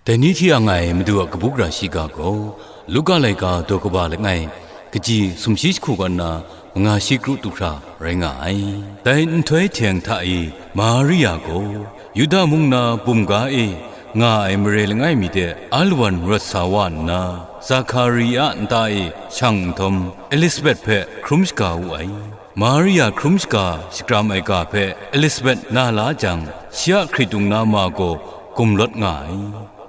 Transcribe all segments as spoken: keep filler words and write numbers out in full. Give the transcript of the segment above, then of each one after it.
Dai ni hti ang ai Madu a kabu gara shiga gaw, Luka laika daw kaba langai, kaji sumshi jahku kaw nna manga shi kru tu hkra rai nga ai. Dai nhtoi hteng hta e, Maria gaw Yuda mung na bumga e nga ai mare langai mi de alawan rawt sa wa nna, Zahkari a nta e shang nhtawm, Elisabet hpe hkrum shaga wu ai. Maria hkrum shaga shakram ai ga hpe Elisabet na la jang, shi a hkritung na ma gaw gumlawt nga ai.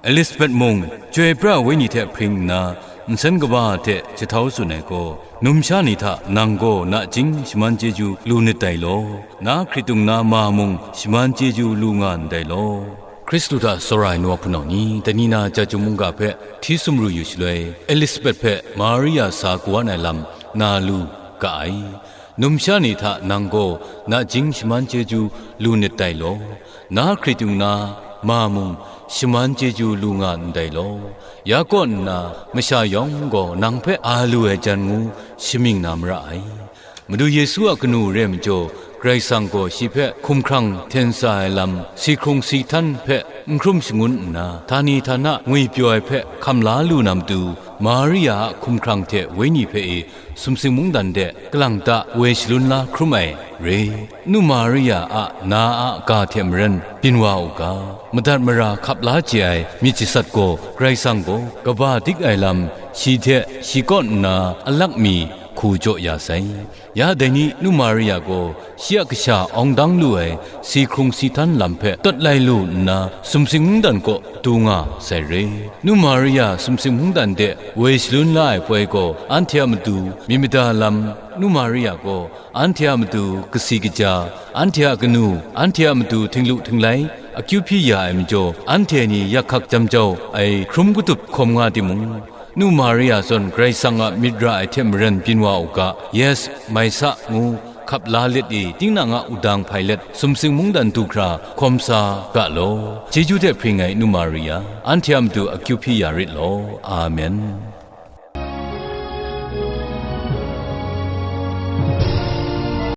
Elisabet mung Chyoi pra Wenyi hte hpring nna, nsen kaba hte jahtau tsun ai gaw, "Numsha ni hta nang gaw nachying shaman chyeju lu nit dai law, na hkritung na ma mung shaman chyeju lu nga ndai law." Hkristu hta tsawra ai nu wa hpunau ni, dai ni na Chyeju mungga hpe hti sumru yu shaloi, Elisabet hpe Maria sa kawan ai lam na lu ga ai. "Numsha ni hta nang gaw nachying shaman chyeju lu nit dai law, na hkritung na ma mung shaman chyeju lu nga ndai law, ya kaw nna masha yawng gaw nang hpe a lu ai jan ngu shamying na mara ai." Madu Yesu a kanu re ai majaw, Karai Kasang gaw shi hpe hkumhkrang hten sa ai lam, si hkrung si htan hpe n hkrum shangun nna, htani htana ngwipyaw ai hpe hkam la lu na matu, Maria a hkumhkrang hte Wenyi hpe e sumsing mungdan de kalang ta woi shalun la hkrum ai re. Nu Maria a na a ga hte maren byin wa u ga, madat mara hkap la chye ai myit jasat gaw, Karai Kasang gaw kaba dik ai lam shi hte shi kaw nna alak mi hku jaw ya sai. Ya dai ni nu Maria gaw shi a kasha awng dang lu ai si hkrung si htan lam hpe tawt lai lu nna, sumsing mungdan kaw du nga sai re. Nu Maria sumsing mungdan de woi shalun la ai poi gaw, anhte a matu myit mada lam, nu Maria gaw anhte a matu kasi kaja, anhte a kanu, anhte a matu htinglu htinglai akyu hpyi ya ai majaw, anhte ni yak hkak jam jau ai hkrum katup hkawm nga timung, nu Maria zawn Karai Kasang a myit ra ai hte maren byin wa u ga, yes, mai sa, ngu hkap la let i, tinang a wudang hpai let, sumsing mungdan du hkra hkawm sa ga law. Chyeju hte hpring ai nu Maria, anhte a matu akyu hpyi ya rit law. Amen.